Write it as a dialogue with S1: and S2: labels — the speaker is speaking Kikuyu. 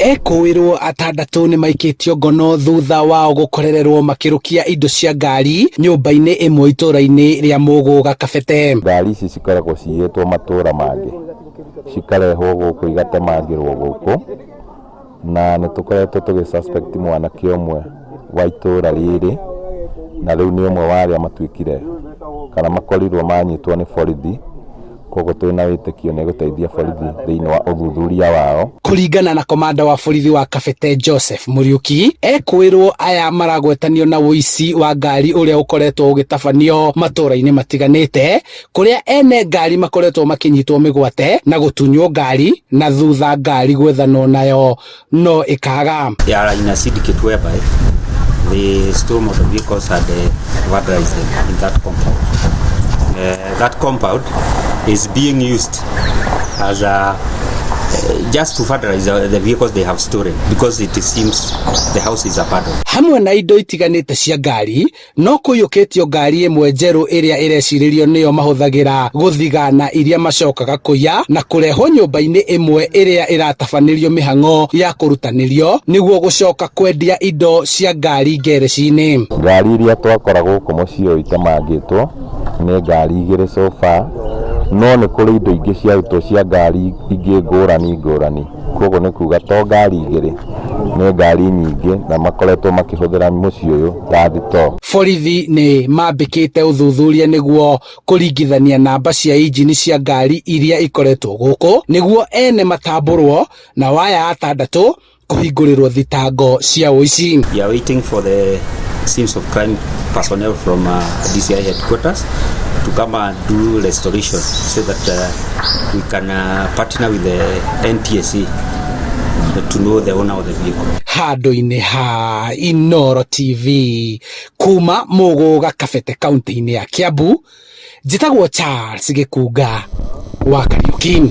S1: Ekũĩrwo atandatũ nĩ maikĩtio ngono thutha wao gũkorererwo makĩrũkia indo cia ngari nyũmba-inĩ ĩmwe itũũra-inĩ rĩa Mũgũga Kabete.
S2: Ngari ici cikoragwo ciyĩtwo matũra mangĩ, cikarehwo gũkũ igatemangĩrwo gũkũ, na nĩ tũkoretwo tũgĩ suspect mwanake ũmwe wa itũra rĩrĩ, na rĩu nĩ ũmwe wa arĩa matuĩkire kana makorirwo manyitwo nĩ borithi, koguo twĩna wĩtĩkio nĩ egũteithia borithi thĩinĩ wa ũthuthuria wao.
S1: Kũringana na komanda wa borithi wa Kabete Joseph Muriuki, ekũĩrwo aya maragwetanio na ũici wa ngari ũrĩa ũkoretwo ũgĩtabanio matũra-inĩ matiganĩte kũrĩa ene ngari makoretwo makĩnyitwo mĩgwate na gũtunywo ngari na thutha ngari gwethanwo nayo no ĩkaga.
S3: They are in a syndicate whereby they stole motor vehicles and vandalized them in that compound. That compound is being used as a just to vandalize the vehicles they have stolen because it seems the house is abandoned.
S1: Hamwe na indo itiganĩte cia ngari no kũiyũkĩtio ngari ĩmwe njerũ ĩrĩa ĩrecirĩrio nĩyo mahũthagĩra gũthigana iria macokaga kũiya na kũrehwo nyũmba-inĩ ĩmwe ĩrĩa ĩratabanĩrio mĩhang'o ya kũrutanĩrio nĩguo gũcoka kwendia indo cia ngari ngereci-inĩ.
S2: Ngari iria twakora gũkũ mũciĩ ũyũ itemangĩtwo nĩ ngari igĩrĩ so far, no nĩ kũrĩ indo ingĩ ciarutwo cia ngari ingĩ ngũrani ngũrani, koguo nĩ kuga to ngari igĩrĩ, nĩ ngari nyingĩ na makoretwo makĩhũthĩra mũciĩ ũyũ ta thitoo.
S1: Borithi nĩ mambĩkĩte ũthuthuria nĩguo kũringithania namba cia injini cia ngari iria ikoretwo gũkũ nĩguo ene matambũrwo na waya atandatũ kũhingũrĩrwo thitango cia ũici.
S3: We are waiting for the scenes of crime personnel from DCI headquarters to come and do restoration so that we can partner with the NTSA to know the owner of the vehicle.
S1: Handũ-inĩ ha Inooro TV kuma Mũgũga Kabete kaunti-inĩ ya Kiambu, njĩtagwo Charles Gĩkunga wa Kariuki.